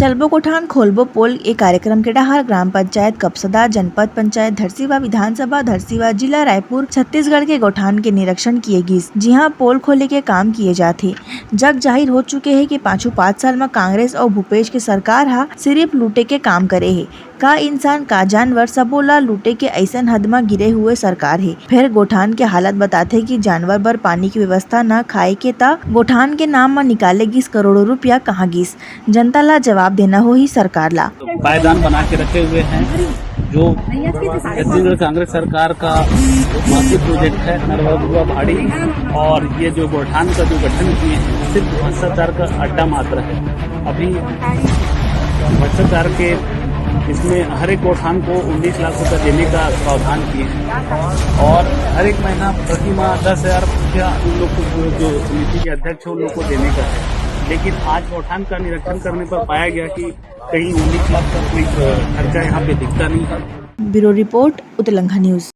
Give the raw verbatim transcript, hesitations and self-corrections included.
चलबो गोठान खोलबो पोल ए कार्यक्रम के डहार ग्राम पंचायत कपसदा, जनपद पंचायत धरसीवा, विधानसभा धरसीवा, जिला रायपुर, छत्तीसगढ़ के गोठान के निरीक्षण किए गिस, जिहां पोल खोले के काम किए जात हे। जग जाहिर हो चुके हे कि पाछू पाँच साल म कांग्रेस अउ भूपेश के सरकार ह सिरिफ लूटे के काम करे हे। का इंसान, का जानवर, सबो ला लूटे के अइसन हद म गिरे हुए सरकार हे। फेर गोठान के हालत बताथे कि जानवर बर पानी के व्यवस्था न खाए के, त गोठान के नाम म निकाले गिस करोड़ों रुपया कहाँ गिस? जनता ला जवाब देना होही सरकार ला। पायदान बना के रखे हुए हैं, जो छत्तीसगढ़ कांग्रेस सरकार का मासिक प्रोजेक्ट है नरवा पहाड़ी, और ये जो गोठान का जो गठन किए हैं, सिर्फ भ्रष्टाचार का अड्डा मात्र है। अभी भ्रष्टाचार के इसमें हर एक गोठान को उन्नीस लाख रुपए देने का प्रावधान किए हैं, और हर एक महीना प्रति माह दस हजार रुपया उन लोग को, जो समिति के अध्यक्ष हैं, उन लोग को देने का है। लेकिन आज गोठान का निरीक्षण करने पर पाया गया कि कहीं उन्नीस लाख का कोई, अ, खर्चा यहाँ पे दिखता नहीं है। Bureau report, Utlangha news.